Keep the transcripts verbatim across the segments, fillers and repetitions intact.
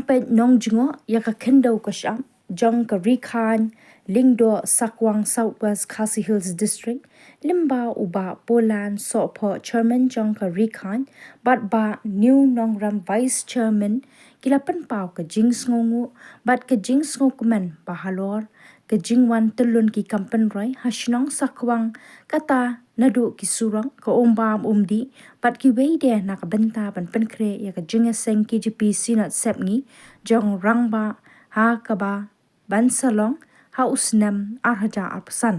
Peit nongjngoh ïa ka khyndew ka shyiap jong ka Ri Khain Lyngdoh Sakwang, South West Khasi Hills District, lyngba u Bah Polan Sohphoh, Chairman jong ka Ri Khain, bad Bah New Nongrem, Vice Chairman, ki la pynpaw ka jingsngewnguh bad ka jingsngewkmen ba halor ka jingwan tyllun ki kam pynroi ha shnong Sakwang, kata naduh ki surok, ka um bam um dih bad kiwei de na ka bynta ban pynkhreh ïa ka jingïaseng K J P Synod Sepngi jong Rangbah ha kaba ban sa long ha u snem ar hajar arphew san.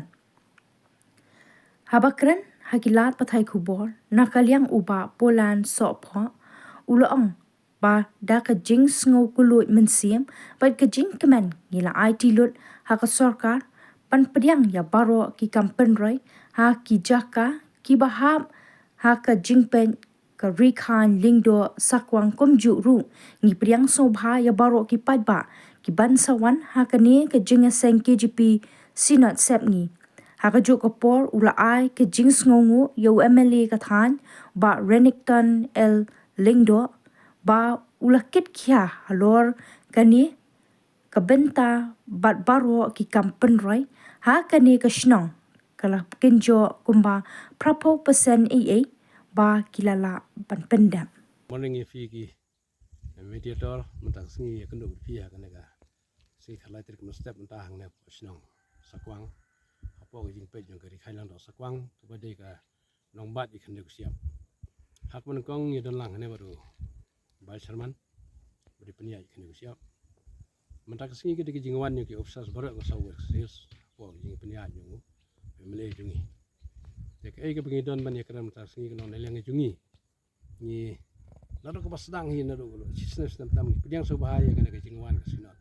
Haba kren ha ki lad pathai khubor na ka liang, u Bah Polan Sohphoh u la ong ba da ka jingsngewkhuslai mynsiem bad ka jingkmen ngi la aiti lut ha ka sorkar ban pdiang ïa baroh ki kam pynroi ha ki jaka kiba hap ha ka jingpeit ka Ri Khain Lyngdoh Sakwang. Kumjuh ruh ngi pdiang sngewbha ïa baroh ki paidbah ki ban sa wan ha kane ka jingïaseng K J P Synod Sepngi. Ha kajuh ka por u la ai ka jingsngewnguh ïa u M L A ka thaiñ, Bah Renikton L Lyngdoh, ba u la kit khia halor kane ka bynta bad baroh ki kam pynroi ha kane ka shnong, ka la kynjoh kumba phraphew percent ei ei ba ki la lah ban pyndep. Morning ïa phi ki mediator, mynta ka sngi ïakynduh bad phi ha kane ka sngi khatlai tarik mynstep mynta hangne hapoh shnong Sakwang, hapoh ka jingpeit jong ka Ri Khain Lyngdoh Sakwang, kaba dei ka nongbad ïa ka khyndew ka shyiap. Ha kaba nyngkong ngi don lang hangne bad u Vice Chairman ba dei pynïaid ïa ka khyndew ka shyiap. Mynta ka sngi ka dei ka jingwan ïa ki officers baroh ka South West Khasi Hills hapoh ka jingpynïaid jong u M L A jong ngi. Te kaei kaba ngi don ban ïakren mynta ka sngi ka long na liang jong ngi. Ngi naduh kaba sdang hi, naduh ka shisnem snem tam, ngi pdiang sngewbha ïa kane ka jingwan ka Synod.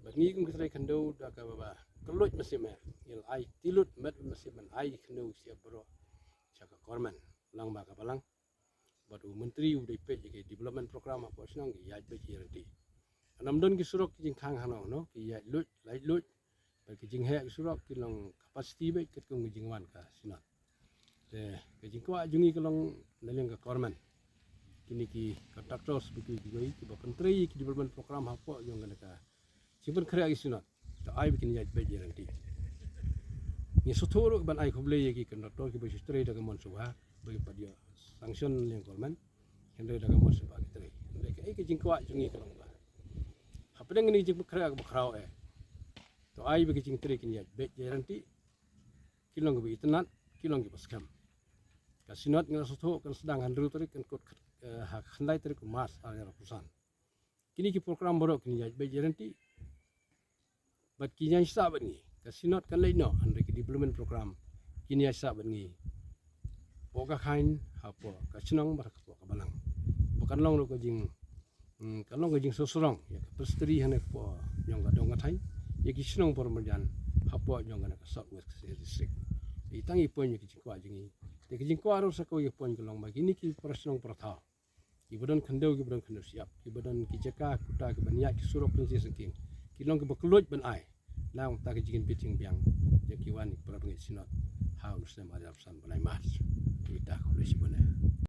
Bad ngi kum ki trai khyndew da kaba kylluid mynsiem, ngi la aiti lut met mynsiem ban ai khyndew shyiap baroh sha ka government, lang ba ka balang. Bad u Myntri u dei peit ïa ki development program hapoh shnong, ki ïaid beit ïaid lynti. Ynda ym don ki surok ki jingkhang hano hano, ki ïaid luid, lait luid. Bad ki jingheh ki surok ki long capacity beit katkum ki jingwan ka Synod. Te ka jingkwah jong ngi ka long na liang ka government, kine ki contractors ba ki, ki, kiba pyntrei ïa ki development program hapoh jong kane ka jingpynkhreh ïa ki Synod, to ai ba kin ïaid beit ïaid lynti. Ngi sngewthuh ruh ban ai khublei ïa ki contractor kiba shu trei da ka mon sngewbha, ba ki pat ïoh sanction na liang government, hynrei da ka mon sngewbha ki trei. Hynrei kaei ka jingkwah jong ngi ka long ba hapdeng kane ka jingpynkhreh kaba khraw eh, to ai ba ki jingtrei kin ïaid beit ïaid lynti, ki long kiba itynnad, ki long kiba skhem. Ka Synod ngi la sngewthuh kan sdang ha hynriew tarik, kan kut, eh, ha khyndai tarik u March ar hajar arphew san. Kine ki program baroh kin ïaid beit ïaid lynti. Bad kin ïaid sah bad ngi. Ka Synod kan leit noh, hynrei ki development program kin ïaid sah bad ngi. Hapoh ka khain, hapoh ka shnong bad hapoh ka balang. Ba kan long ruh ka jing, mm, kan long ka jingsngewsarong ïa ka Presbytery hangne hapoh jong ka dong ka thaiñ, ïa ki shnong por marjan hapoh jong kane ka South West Khasi Hills District. Ïa tang i point ïa ki jingkwah jong ngi. Te ki jingkwah ruh sa kawei ka point ka long ba kine ki para shnong para thaw, kiba don khyndew, kiba don khyndew shyiap, kiba don ki jaka kuta, kiba ïaid ki surok ki syngkien, ki long kiba kylluid ban ai. Nangta ka jingim bit jingbiang ïa ki wan ki para bangeit Synod ha u snem ar hajar arphew san, bnai March. Kita khublei shibun eh.